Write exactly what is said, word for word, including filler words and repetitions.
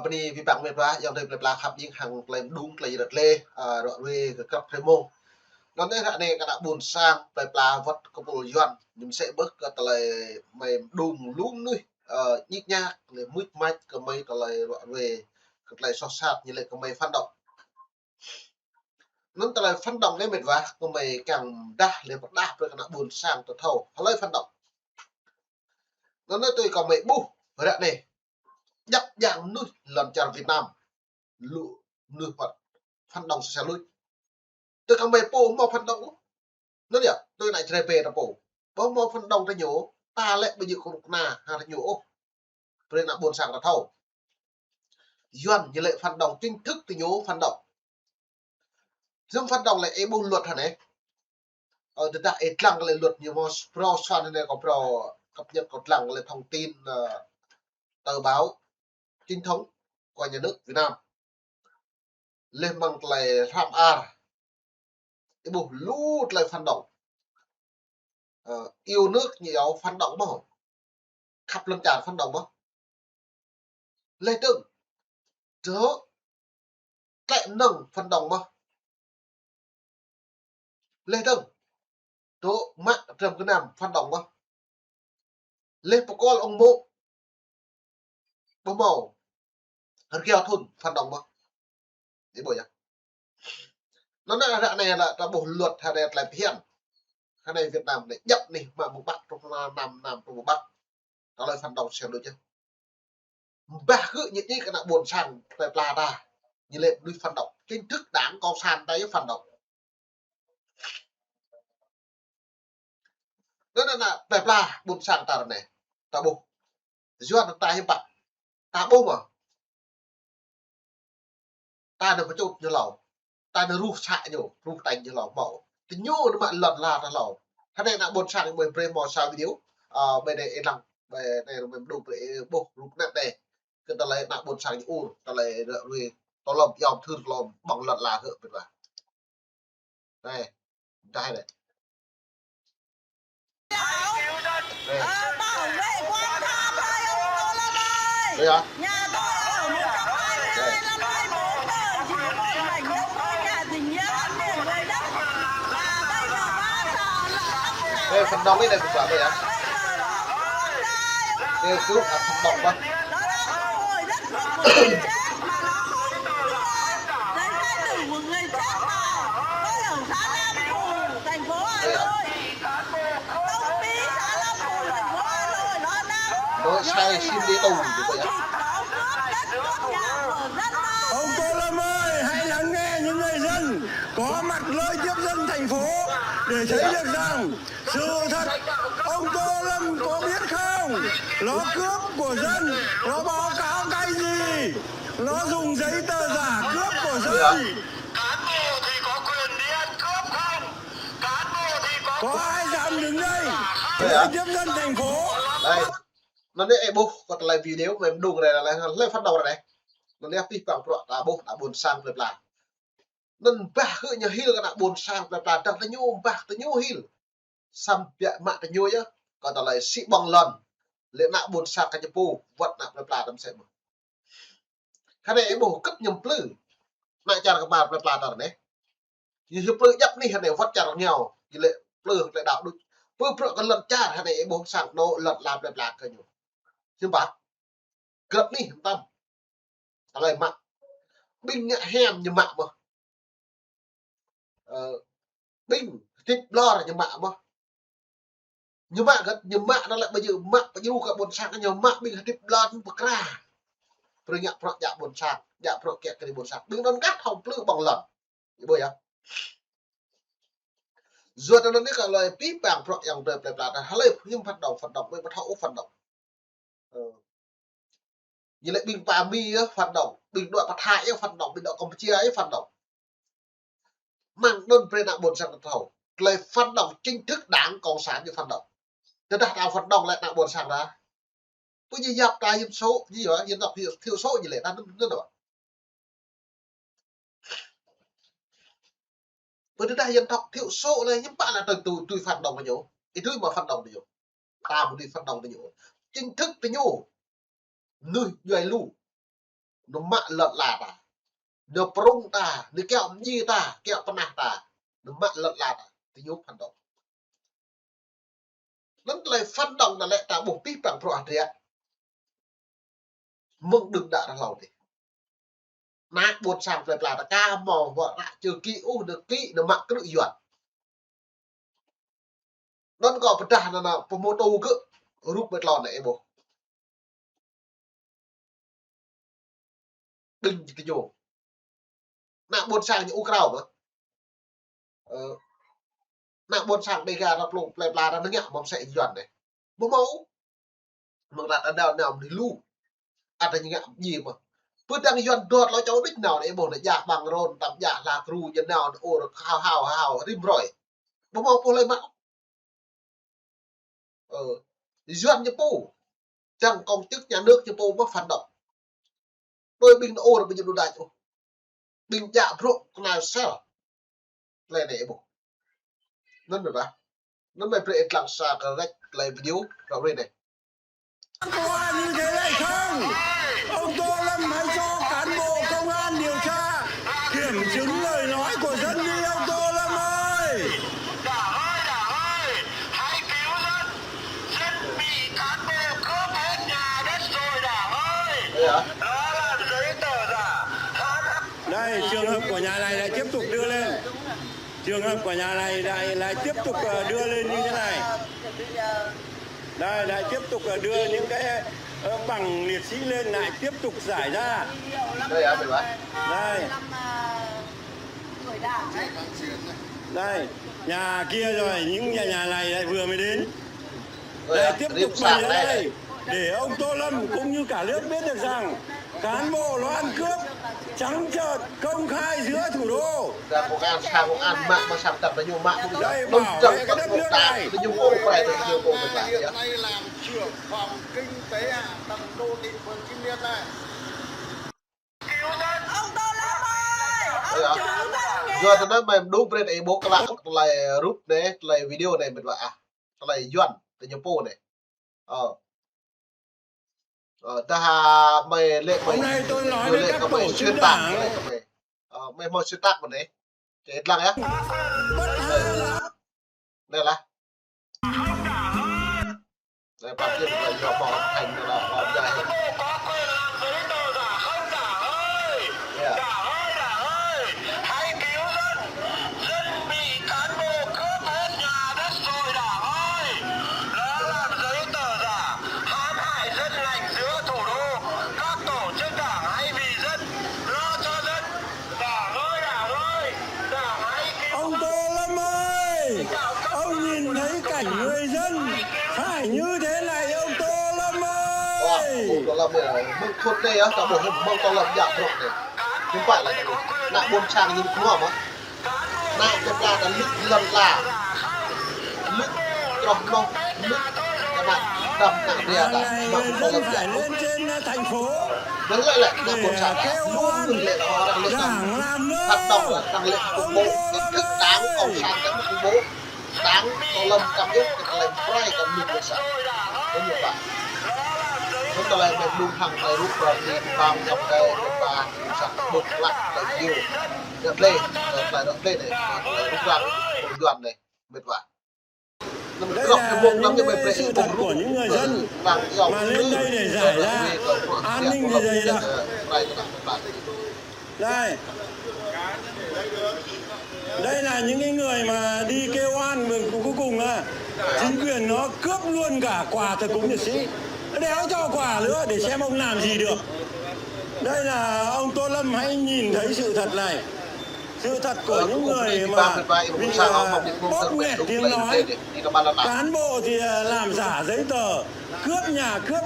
Bơni abih bang met wa, ayŏng adơi plơi pla khăp ƀing hăng tơlơi mơđung, tơlơi rơtlê, a, ră ruai kơ krăp hrơi mông. Anŭn yơh ră anai kơ ană ƀôn sang plơi pla wơ̆t kơ pô Yuan, ñu mơsĕ ƀơh kơ tơlơi mơ̆ng mơđung lu mơnuih, a, ñik ñak, lĕ mưč mač kơ mơ̆ng tơlơi ră ruai, kơ tơlơi soh sat, ñu lĕ kơ mơ̆ng phản động. Anŭn tơlơi phản động anai met wa, kơ mơ̆ng kiăng dah lĕ pơdah brơi kơ ană ƀôn sang ta thâo hlơi phản động. Anŭn tui kơ mơ̆ng ƀuh ră anai, djăp djang mơnuih lŏn čar Việt Nam, lu mơnuih wơ̆t phản động sĭt sĭt lui. Tui kơ mơ̆ng pô hmâo phản động. Anŭn yơh, tui ană Jrai pê ta pô. Ƀu hmâo phản động tơ ñu, ta lĕ ƀu djơ̆ kơnuk kơna hăng tơ ñu ôh. Brơi ană ƀôn sang ta thâo. Yuan ñu lĕ phản động chính thức tơ ñu phản động. Yua phản động lĕ ih ƀuh luật hă anai. Ơ, tơdah ih lăng lĕ luật ñu mơ̆ phrâo soan anai kơ phrâo cập nhật kơ lăng lĕ thông tin, ơ, tờ báo chính thống của nhà nước Việt Nam. Lĕ mơ̆ng tơlơi hrăm ar. Ih ƀuh lu tơlơi phản động. Ơ, yêu nước ñu yua phản động mơ̆. Khăp lŏn čar phản động mơ̆. Lĕ dơ̆ng. Dŏ. Tlĕ mơnơ̆ng phản động mơ̆. Lĕ dơ̆ng. Dŏ mă dram gơnam phản động mơ̆. Lĕ pơkŏl ŏng mŏ. Ƀu hmâo. Rơgao thŭn phản động mơ̆. Ih ƀuh yơh. Anŭn ră anai lĕ ta ƀuh luật hă anai tơlơi phiăn. Hă anai Việt Nam anai djăp anih mă mơ̆ng Bắc truh anŭn, anŭn truh mơ̆ng Bắc. Tơlơi phản động sĭt sĭt lui yơh. Ƀah gơ̆ ñu djai kơ ană ƀôn sang plơi pla ta. Ñu lĕ mơnuih phản động. Chính thức đảng cộng sản ta yơh phản động. Anŭn ană plơi pla ƀôn sang ta ră anai. Ta ƀuh. Yuan ta hiư̆m pă. Ta ƀuh mơ̆. Ta nao pơčut ñu hlâo. Ta nao ruh să ñu, ruh tañ ñu hlâo hmâo. Tơ ñu nao mă lŏn ala ta hlâo. Hă anai ană ƀôn sang mơ̆ng brơi hmâo sa video. A, ƀơi anai ih lăng, ƀơi anai mơ̆ng mơđung brơi ih ƀuh rup anăp anai. Kơ tơlơi ană ƀôn sang ñu ur, tơlơi ră ruai, tơlơi yom thưr tơlơi ƀơ̆ng lŏn ala gơ̆ ƀơi wa. Anai, dah anai. Đây. Ờ, bảo vệ quan tham thôi, ông Tô Lâm ơi. Đây hả? Nhà tôi ở một trăm hai mươi hai Lăng May bốn tờ, chỉ có một mảnh đất thôi, nhà tỉnh nghĩa An Nhơn với đất. Và bây giờ ba giờ là năm giờ. Đây, phần đông ấy này, phần đông đây hả? Bây giờ là ông Tô Lâm ơi, ông Tô Lâm ơi. Đây, cứ, à, phần đông quá. Đó là thu hồi đất của người chết mà nó không được. Giấy khai tử của người chết mà tôi ở xã Nam Phủ, thành phố Hà Nội. Công ty xã Nam Phủ, thành phố Hà Nội nó đang Nói sai xin đi tù thì có vậy. Ông Tô Lâm ơi, hãy lắng nghe những người dân có mặt lối tiếp dân thành phố để thấy được rằng sự thật, ông Tô Lâm có biết không? Nó cướp của dân, nó báo cáo cái gì? Nó dùng giấy tờ giả cướp của dân. Cán bộ thì có quyền đi ăn cướp không? Cán bộ thì có Có ai dám đứng đây để tiếp dân thành phố? Đây. Anŭn anai ih ƀuh kơ tơlơi video mơ̆ng mơđung ră anai, lĕ phản động ră anai. Anŭn anai abih bang bruă ta ƀuh ană ƀôn sang plơi pla. Anŭn ƀah gơ̆ ñu hil kơ ană ƀôn sang plơi pla, tơdah tơ ñu ƀah tơ ñu hil. Samơ̆ biă mă tơ ñu yơh, kơ tơlơi sĭ ƀơ̆ng lŏn. Lĕ ană ƀôn sang kơ ñu pô, wơ̆t ană plơi pla tơm sĕ mơ̆. Hă anai ih ƀuh kơ̆t ñu plư. Ană čar kơmar plơi pla ta ră anai. Ñu plư djăp anih hă anai wơ̆t čar rơngiao. Ñu lĕ plư tơlơi đaŏ đôč. Pơ bruă kơ lŏn čar hă anai ih ƀuh sang anŏ lŏn ala plơi pla kơ ñu. Hiư̆m pă. Grăp anih hiư̆m tam. Tơlơi mă. Ƀing ngă hiam ñu mă mơ̆n. Ơ, ƀing hơdip ƀlŏr ñu mă mơ̆n. Ñu mă gơ̆t, ñu mă anŭn lĕ ƀu djơ̆ mă pơdjru kơ ƀôn sang, ñu mă ƀing hơdip ƀlŏr pơkra. Brơi ngă bruă djă ƀôn sang, djă bruă kiăng kơ ƀôn sang. Ƀing anŭn kah thâo plư ƀơ̆ng lŏn. Ih ƀuh yơh. Yua anŭn anai kơ hlơi abih bang bruă ayŏng adơi plơi pla ta, hlơi hiư̆m phản động, phản động, ƀu thâo ôh phản động. Ơ. Ñu lĕ ƀing pơ Mi yơh phản động, ƀing dŏ pơ Thái yơh phản động, ƀing dŏ Campuchia yơh phản động. Mơ̆ng anŭn brơi ană ƀôn sang ta thâo. Tơlơi phản động chính thức đảng cộng sản ñu phản động. Tơdah ta phản động lĕ ană ƀôn sang ta. Pơ ñu yap ta dân số, ñu yua dân tộc thiểu, thiểu số ñu lĕ ta anŭn, anŭn anai. Pơ tơdah dân tộc thiểu số lĕ hiư̆m pă lĕ tui, tui, tui phản động tơ ñu. Ih tui mơ̆ phản động tơ ñu. Ta ƀu tui phản động tơ ñu. Chính thức tơ ñu. Mơnuih djuai lu. Ñu mă lŏn ala ta. Ñu prŭng ta, ñu kiaŏ mdjai ta, kiaŏ pơnah ta. Ñu mă lŏn ala ta. Tơ ñu phản động. Anŭn tơlơi phản động anŭn lĕ ta ƀuh pih păng bruă adrĕ. Mơ̆ng đưm đă rơlâo adih. Ană ƀôn sang plơi pla ta aka hmâo wơ̆t ră čơ kĭ ôh, ñu kĭ ñu mă krư̆ Yuan. Anŭn kâo pơdah anŭn, anŭn pơhmutu gơ̆ rup mơtlon anai ƀuh. Đing tơ ñu. Ană ƀôn sang ñu ur krao mơ̆. Ơ, ană ƀôn sang Đêga ta plơi pla ta ñu ngă mơ̆ mơsĕ Yuan anai. Ƀu hmâo. Mơ̆ng ră anai nao mơ̆ lu. Ăt ñu ngă mdjai mơ̆. Pơdang Yuan dŏ lŏ čô đĭč nao anai ƀuh anai djă ƀăng rôn, tăm djă hla kru, ñu nao anai ur hao hao hao rĭm hrơi. Ƀu hmâo pô lơi mă. Ơ, Yuan ñu pô. Čang công chức nhà nước ñu pô mă phản động. Đôi ƀing anŭn ur ƀing ñu đu đač ôh. Ƀing djă bruă kơnăl sel. Tơlơi anai ƀuh. Anŭn mơ̆ ƀă. Anŭn mơ̆ brơi ih lăng sa kơ rĕč tơlơi video ră ruai anai. Công an như thế này không? Ông Tô Lâm hãy cho cán bộ công an điều tra, kiểm chứng lời nói của dân đi, ông Tô Lâm ơi! Đảng ơi, Đảng ơi, hãy cứu dân! Dân bị cán bộ cướp hết nhà đất rồi, Đảng ơi! Ơ, đó là giấy tờ giả. Đây, trường hợp của nhà này lại tiếp tục đưa lên. Trường hợp của nhà này lại, lại tiếp tục, ờ, đưa lên như thế này. Đây, lại tiếp tục, ờ, đưa những cái, ờ, bằng liệt sĩ lên lại tiếp tục giải ra. Đây, à, mày bảo. Đây. Đây, nhà kia rồi, những nhà, nhà này lại vừa mới đến. Đây, tiếp tục bày ra đây. Để ông Tô Lâm cũng như cả nước biết được rằng cán bộ nó ăn cướp trắng trợn, công khai giữa thủ đô. Ra công an, sang công an, mă, mă sang tăm, tơ ñu mă, mă, đây, bảo vệ cái đất nước này. Tơ ñu ur prai, tơ ñu ur prai, hiện nay làm trưởng phòng kinh tế hạ tầng đô thị phường Kim Liên này. Ông Tô Lâm ơi, ông Tô Lâm nghe. Yua tơ anŭn mơ̆ đu brơi ih ƀuh klă tơlơi rup anai, tơlơi video anai mơ̆ ƀă ah. Tơlơi Yuan, tơ ñu pô anai. Ơ. Ơ, ta ha mơi lĕ mơi. Hôm nay tôi nói với các tổ chức đảng. Ơ, mơi hmâo xuyên tạc mơ̆ anai. Čĕ lăng yơh. Anai lah. Anai pă kiăng mơi yua hmâo thành anai lah, hmâo djai. Đảng ơi, Đảng ơi, hãy cứu dân. Dân bị cán bộ cướp hết nhà đất rồi Đảng ơi. Nó làm giấy tờ giả, hãm hại dân lành giữa thủ đô. Các tổ chức đảng hãy vì dân, lo cho dân. Đảng ơi, Đảng ơi, Đảng hãy cứu dân. Ông Tô Lâm ơi, ông nhìn thấy cảnh người dân phải như thế này, ông Tô Lâm ơi. Ơ, ông Tô Lâm anai, mơ̆ng thŭn anai yơh, ta ƀuh mơ̆ng Tô Lâm djă bruă anai. Hiư̆m pă lĕ, ană ƀôn sang ñu kơnua mơ̆. Ană plơi pla ta lŭk lŏn ala. Lŭk troh noh, lŭk kơnăl đăm ană ria ta, mă mơ̆ng Tô Lâm djă bruă. Dơ̆ng lĕ lĕ, ană ƀôn sang ta, lu lu lĕ, arăng lĕ đăm. Hoạt động là tăng lệ khủng bố, hình thức đảng cộng sản ta khủng bố. Đảng Tô Lâm căm ghét, ta lĕ prai kơ mơnuih ƀôn sang. Dơ̆ng ñu pă. Dơ̆ng tơlơi mơ̆ng đŭng hăng tơlơi rup rơ̆ng anai, ƀăng găm kơ, ƀăng găm kơ, ƀơ̆ng lăk tơlơi iâu. Dơ̆ng lĕ, tơlơi dơ̆ng lĕ anai, tơlơi rup rơ̆ng, ƀơ̆ng Yuan anai, mĕt wa. Đây là những cái sự thật của những người dân mà lên đây để giải ra an ninh, để giải ra. Đây. Đây là những cái người mà đi kêu oan, cuối cùng là chính quyền nó cướp luôn cả quà thờ cúng liệt sĩ. Đéo cho quà nữa để xem ông làm gì được. Đây là ông Tô Lâm hãy nhìn thấy sự thật này. Sự thật của những người mà bị, à, bóp nghẹt tiếng nói. Cán bộ thì, à, làm giả giấy tờ, cướp nhà cướp